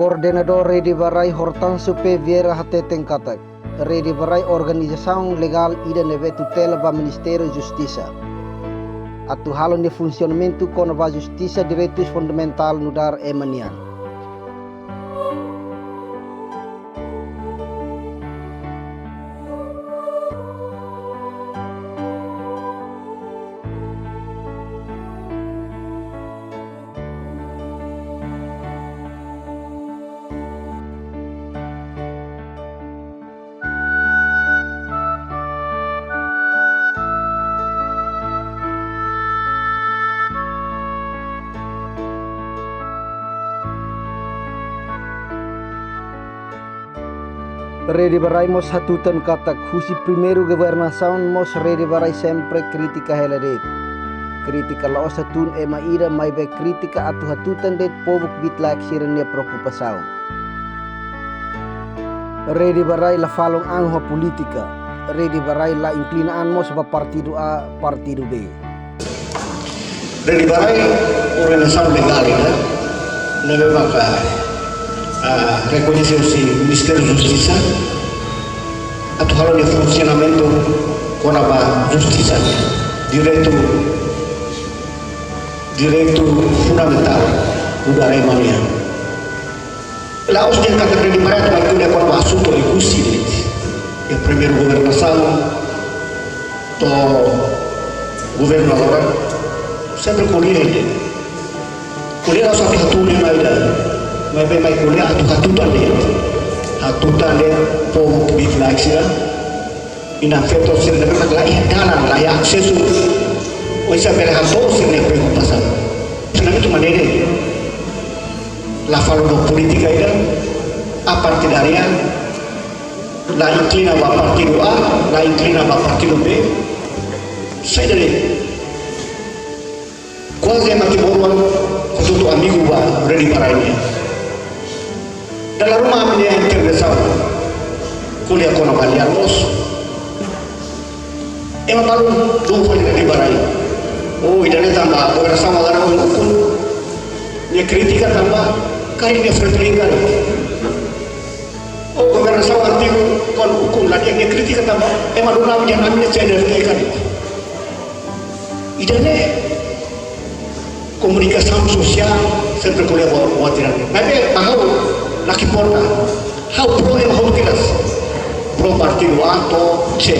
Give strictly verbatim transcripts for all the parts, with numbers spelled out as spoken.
Koordenadór Rede ba Rai, Hortensio P. Vieira, hateten katak Rede ba Rai organizasaun legál ida ne'ebé tutela ba Ministériu Justisa, atu halo nia funsionamentu kona-ba justisa, direitus fundamentál nu'udar ema nian. Rede ba Rai mós hatutan katak husi primeiru governasaun mós Rede ba Rai sempre kritika hela de'it. Kritika la'ós hatún ema ida, maibé kritika atu hatutan de'it povu kbiit-laek sira-nia preokupasaun. Rede ba Rai la falun an ho polítika. Rede ba Rai la inklina an mós ba partidu A, partidu B. Rede ba Rai organizasaun legál ida ne'ebé maka, ah, rekoñese husi Ministériu Justisa atu halo nia funsionamentu kona-ba justisa, direitu, direitu fundamentál nu'udar ema nian. La'ós dehan katak Rede ba Rai atu mai ko'alia kona-ba asuntu Oekusi de'it. Iha primeiru governasaun to'o governu agora, sempre ko'alia de'it. Ko'alia la'ós atu hatún ema ida, maibé mai ko'alia atu hatutan de'it. Hatutan de'it povu kbiit-laek sira. Inan-feton sira ne'ebé mak la iha dalan, la iha asesu, oinsá bele hato'o sira-nia preokupasaun. Sira-ne'e mak atu maneira la falun ba polítika ida, apartidária, la inklina ba partidu A, la inklina ba partidu B. Saida de'it? Kuaze ema timoroan hotu-hotu amigu ba Rede ba Rai nian. Dala ruma ami-nia intervensaun ko'alia kona-ba lia loos. Ema balu dun fali Rede ba Rai. Oh, ida-ne'e tanba governasaun agora ukun. Nia kritika tanba karik nia Fretilin karik. Oh, governasaun antigu kuandu ukun la di'ak, nia kritika tanba ema dun ami-nia, ami-nia C N R T karik. Ida-ne'e komunikasaun sosiál sempre ko'alia buat, buat ida-ne'e. Maibé ba ha'u la importa. Ha'u pro ema hotu kedas. Pro partidu A to'o C.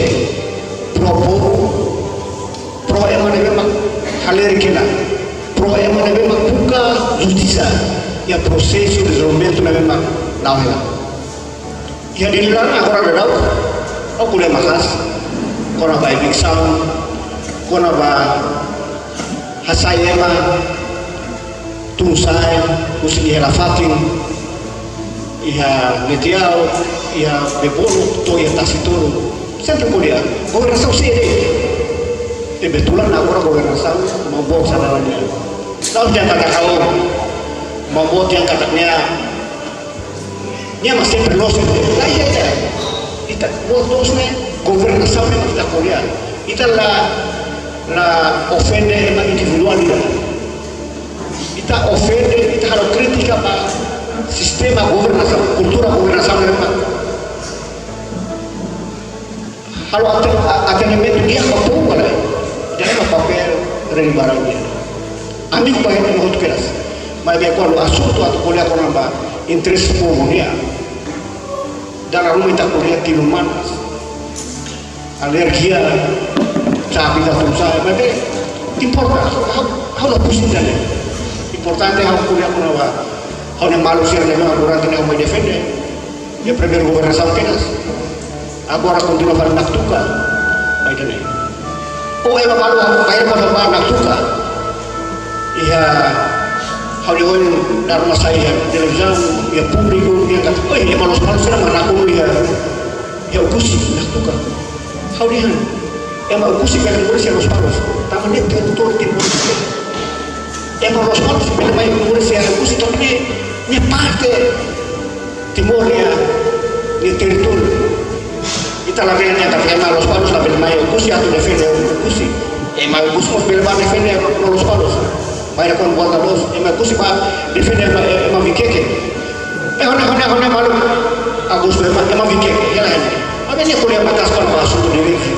Pro povu. Pro ema ne'ebé mak halerik hela. Pro ema ne'ebé mak buka justisa. Iha prosesu dezenvolvimentu ne'ebé mak la'o hela. Iha Dili laran agora daudaun, ha'u ko'alia maka'as kona-ba eviksaun, kona-ba hasai ema tun-sa'e husi iha hela fatin, iha Letiau, iha Bebonuk, to'o iha Tasi Toru. Sempre ko'alia, governasaun sé de'it. Kebetulan agora governasaun Maun Boot sira-nia. La'ós dehan katak ha'u, Maun Boot dehan katak nia nia mak sempre loos. La iha, iha. Ita, buat loos ne'e governasaun ne'e mak ita ko'alia. Ita la, la ofende ema individuál ida. Ita ofende, ita halo kritika ba sistema governasaun, kultura governasaun ne'e mak halo ate-, a-, atendimentu di'ak ba povu ka lae. Ida-ne'e mak papél Rede ba Rai nian. Ami ko'alia ema hotu kedas. Maibé kuandu asuntu atu ko'alia kona-ba interese povu nian, dala ruma ita ko'alia tiru manas. Alergia, sabi ita tun-sa'e, maibé la importa, ha'u, ha'u la pusing ida-ne'e. Importante ha'u ko'alia kona-ba ha'u-nia maluk sira ne'ebé durante ne'e ha'u mai defende. Iha primeiru governasaun kedas. Agora kontinua fali naktuka ba ida-ne'e. Oh, ema balu bainhira kontinua naktuka. Iha ha'u-nia oin dala ruma sai iha televizaun, iha públiku, dehan katak, "Oi, ema Lospalos sira mak nakonu iha, iha Oekusi, naktuka." Ha'u dehan, ema Oekusi bele moris iha Lospalos. Tanba nia territóriu Timor. Ema Lospalos bele mai moris iha Oekusi, tanba nia, nia parte Timor nia, nia territóriu. Ita la bele dehan katak ema Lospalos la bele mai Oekusi atu defende Oekusi. Ema Oekusi mós bele bá defende Lospalos. Bainhira kuandu buat la loos, ema Oekusi bá defende ema, ema Viqueque. Hone, hone, hone, malu. Agus be ma, ema vike, ya lah ini. Apa ini kuliah batas kon ba asuntu direitu,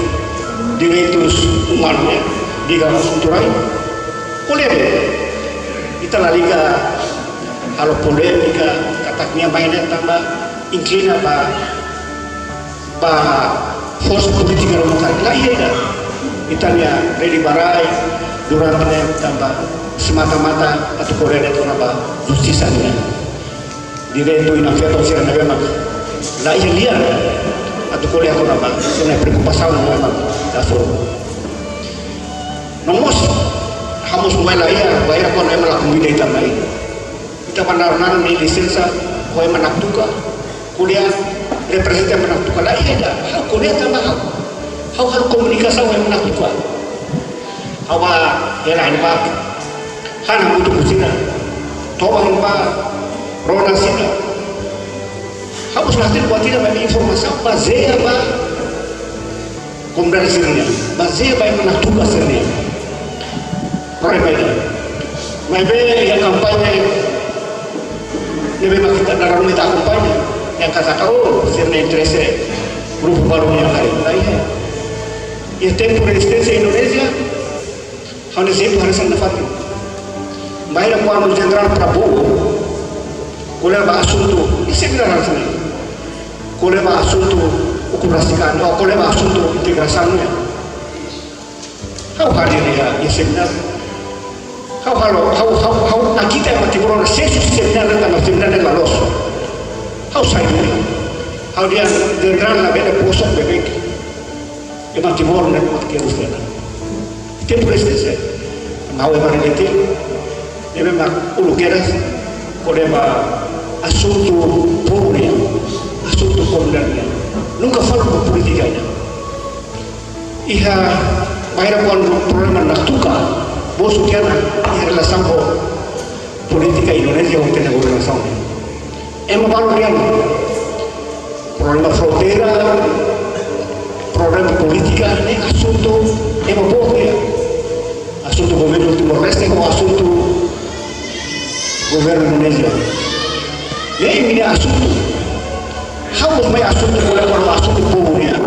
direitus umanu, ya. Diga asuntu rai. Kuliah de. Ita la liga halo polémika, katak nia mai ne'e tanba inklina ba, ba forsa polítika ruma karik. La iha ida. Ita-nia rede ba rai durante ne'e tanba semata-mata atu ko'alia de'it kona-ba justisa nian. Direitu inan-feton sira ne'ebé mak la iha lian atu ko'alia kona-ba sira-nia preokupasaun ne'ebé mak la solu. No mós, ha'u mós mai la iha, bainhira kuandu ema la konvida ita mai. Ita ba naran-naran nia lisensa, ho ema Naktuka, ko'alia, reprezenta ema Naktuka, la iha ida, ha'u ko'alia tanba ha'u, ha'u halo komunikasaun ho ema Naktuka. Ha'u bá hela iha ne'ebá, han hamutuk ho sira, toba iha ne'ebá, rona sira. Ha'u mós la hatene buat ida, maibé informasaun bazeia ba komunidade sira-nian, bazeia ba ema Naktuka sira-nian. Problema ida. Maibé iha kampaña ne'ebé mak ita, dala ruma ita akompaña, yang kata kau sira-nia interese grupu balu nian karik. La iha. Iha tempu rezisténsia Indonézia, ha'u-nia ezemplu hanesan nafatin. Bainhira kuandu Jenerál Prabowo ko'alia ba asuntu, iha semináriu hanesan ne'e. Ko'alia ba asuntu ukun rasik an, ou ko'alia ba asuntu integrasaun ne'e. Ha'u hadir iha, iha semináriu. Ha'u halo, ha'u, ha'u, ha'u akita ema Timor ne'e sesu semináriu ne'e tanba semináriu ne'e la loos. Ha'u sai duni. Ha'u dehan Jenerál labele bosok beibeik. Ema Timor ne'e mak terus tena. Tempu rezisténsia. Ha'u ema rebelde. Ne'ebé mak uluk kedas ko'alia ba asuntu povu nian, asuntu komunidade nian. Nunka fali ba polítika nian. Iha bainhira kuandu problema Naktuka, bosu tiha ona iha relasaun ho polítika Indonézia ho ita-nia governasaun. Ema balu dehan problema fronteira, problema polítika ne'e asuntu ema boot nian. Asuntu governu Timor-Leste ho asuntu governu Indonézia. Ne'e imi-nia asuntu. Ha'u mós mai asuntu ko'alia kona-ba asuntu povu nian.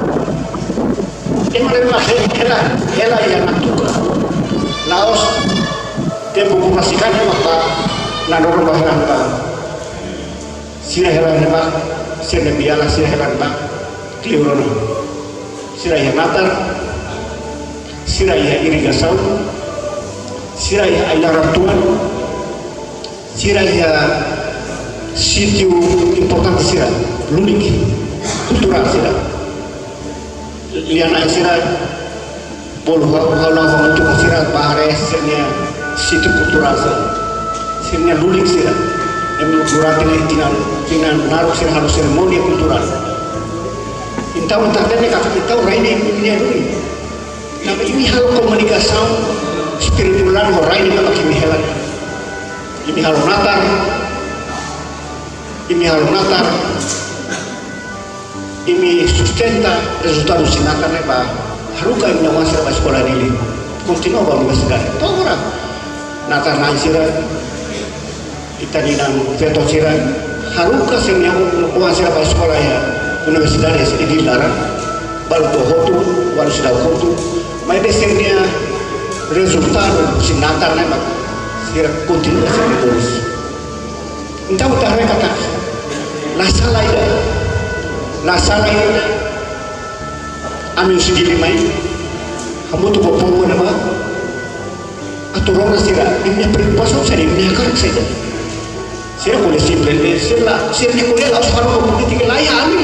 Ema ne'ebé mak hela, hela iha Naktuka. La'ós tempu ukun rasik an mak bá, na dorong ba hela ba. Sira hela ne'ebá, sira-nia biala, sira hela ne'ebá, kleur ona. Sira iha natar, sira iha irrigasaun, sira iha ai-laran tuan, sira iha sítiu importante sira, lulik, kulturál sira. Lian-na'in sira, bolu ha'u, ha'u la'o hamutuk ho sira bá haree sira-nia sítiu kulturál sira. Sira-nia lulik sira. Ema durante ne'e tinan, tinan naruk sira halo serimónia kulturál. Entaun, ita hatene katak ita-nia rai ne'e imi-nia duni. Tanba imi halo komunikasaun espirituál ho rai ne'e tanba imi hela. Imi halo natar, imi halo natar, imi sustenta rezultadu husi natar ne'e ba haruka imi-nia oan sira ba eskola Dili. Kontinua ba universidade. To'o agora natar-na'in sira, ita-nia inan-feton sira, haruka sira-nia oan sira ba eskola iha universidade iha Dili laran. Balu to'o hotu, balu seidauk hotu. Maibé sira-nia rezultadu husi natar ne'e mak sira kontinua sira-nia moris. Entaun, ita haree katak la sala ida, la sala ida. Ami husi Dili mai, hamutuk ho povu ne'ebá, atu rona sira, imi-nia preokupasaun saida, imi-nia hakarak saida. Sira ko'alia simples de'it, sira la, sira-nia ko'alia la'ós fali ba polítika, la iha ami.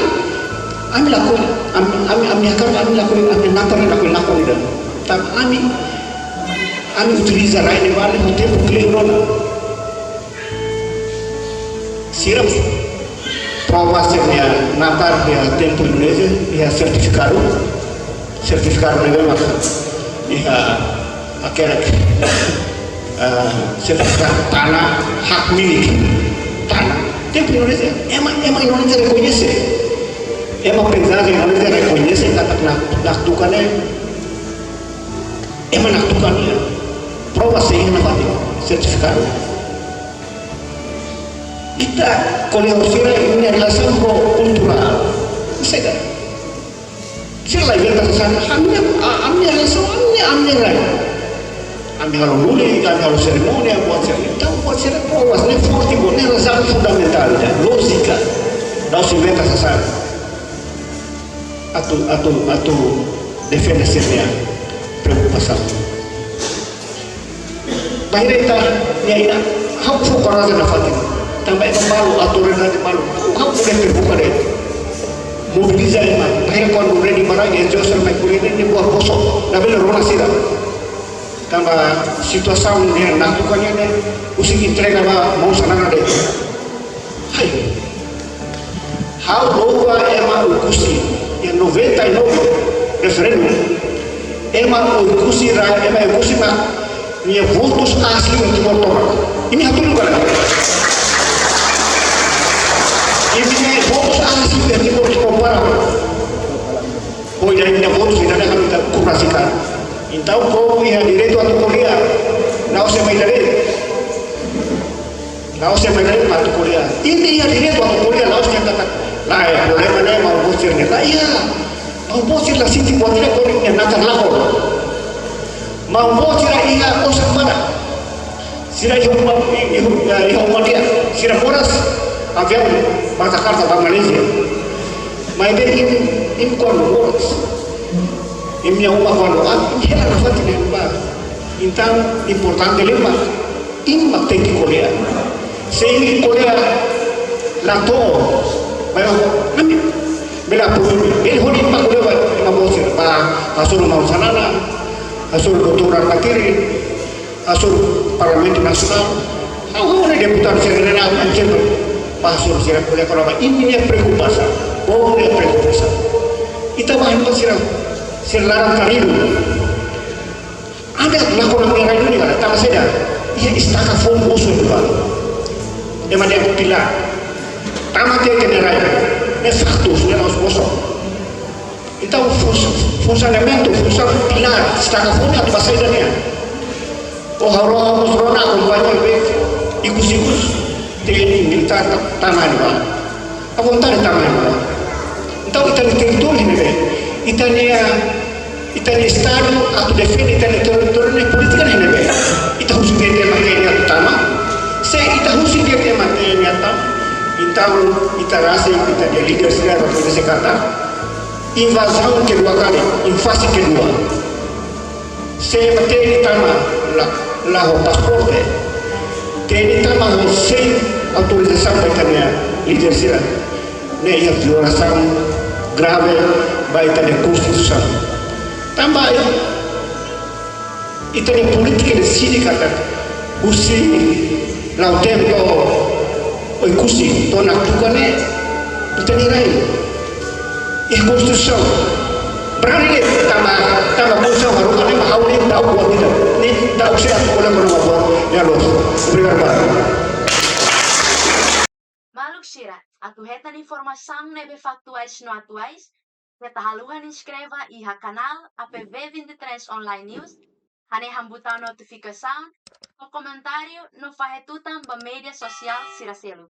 Ami lakohi, ami, ami, ami hakarak, ami lakohi, ami natar lakohi, lakohi ida. Tanba ami, ami utiliza rai ne'ebá ne'e ho tempu kleur ona. Sira prova sira-nia natar iha tempu Indonézia, iha sertifikadu. Sertifikadu ne'ebé mak iha hakerek, eh, sertifikadu tanah, hak milik tanah. Tempu Indonézia, ema, ema Indonézia rekoñese. Ema penjara Indonézia rekoñese katak Nak, Naktuka ne'e ema Naktuka nian. Prova sei iha nafatin, sertifikadu. Ita ko'alia ho sira, imi-nia relasaun ho kulturál. Sega. Sira la inventa sasán, ami-nia, a-, ami-nia relasaun, ami-nia, ami-nia rai. Ami halo lulik, ami halo serimónia, buat sira. Entaun, buat sira boas, ne'e forte, boas, ne'e razaun fundamentál, ya, lójika. La'ós inventa sasán. Atu, atu, atu defende sira-nia preokupasaun. Bainhira ita-nia inan, ha'u fó korajen nafatin. Tanba ema balu, autoridade balu. Ha'u, ha'u bele terbuka de'it. Mobiliza ema. Bainhira kuandu Redi Maran, N G O sira mai ko'alia ne'e, nia buat bosok. Labele rona sira. Tanba situasaun ne'e naktuka nian ne'e, husik entrega ba maun Xanana de'it. Hai. Ha'u louva ema Oekusi, iha noventa e nove referendu. Ema Oekusi ra, ema Oekusi mak nia votus asli iha Timor tomak. Imi hatudu ka lae? Imi-nia votus asli iha Timor tomak para. Ho ida-idak nia votus, ida-idak ne'e ha'u ita kobrasikan. Entaun, povu iha direitu atu ko'alia. La'ós ema ida de'it. La'ós ema ida de'it mak atu ko'alia. Imi iha direitu atu ko'alia, la'ós nia katak, lae, problema ne'e maun boot sira-nian. Lae, iha. Maun boot sira la sente buat ida ko'alia nia natar lakon. Maun boot sira iha osan badak. Sira iha uma, iha, iha, iha uma di'ak. Sira moras aviaun ba Jakarta, ba Malázia. Maibé imi, imi kuandu moras, imi-nia uma kuandu aat, imi hela nafatin iha ne'ebá. Entaun, importante liu mak imi mak tenke ko'alia. Se imi ko'alia la to'o, bainhira ami bele apoiu, bele hodi imi ko'alia ba ema boot sira, ba hasoru maun Xanana, hasoru doutór Alkatiri, hasoru Parlamentu Nasionál. Ha'u, ha'u ne'e deputadu sira-ne'e, ha'u sempre ba hasoru sira ko'alia kona-ba imi-nia preokupasaun, povu nia preokupasaun. Ita ba hemu sira, sira laran karibu. Ami atu lakon ami-nia rai duni ka lae, tanba saida? Iha estaka foun osan duni. Ema dehan pilár. Tama tiha ita-nia rai. Ne'e faktus, ne'e la'ós bosok. Entaun, fun-, funsionamentu, funsaun pilár, estaka foun ne'e atu ba saida nian? Ó halo, ha'u mós rona, akompaña, be, ikus-ikus, T N I militár, ta-, tama iha ne'ebá. Avontade tama iha ne'ebá. Entaun, ita-nia territóriu iha ne'ebé? Ita-nia, ita-nia Estadu atu defende ita-nia territóriu ne'e polítika ne'e iha ne'ebé? Ita husik de'it ema T N I atu tama? Se ita husik de'it ema T N I atu tama, entaun ita rasik, ita-nia líder sira atu defende katak invazaun kedua kali, invazão kedua. Se ema T N I tama la, la ho pasaporte, T N I tama ho sein autorizasaun ba ita-nia líder sira, ne'e iha violasaun grave ba ita-nia konstituisaun. Tanba ita-nia polítika deside katak husi Lautém to'o Oekusi to'o Naktuka ne'e ita-nia rai. Iha konstituisaun. Berani de'it tama, tama konstituisaun haruka ne'e, ha'u ne'e ta'uk buat ida. Ne'e ta'uk se atu ko'alia kona-ba buat ida loos. Obrigadu barak. Maluk sira, atu hetan informasaun ne'ebé faktuais no atuais, keta haluha inskreve iha kanál A P V vinte e três Online News, hanehan butaun notifikasaun, fó komentáriu no fahe tutan ba média sosiál sira seluk.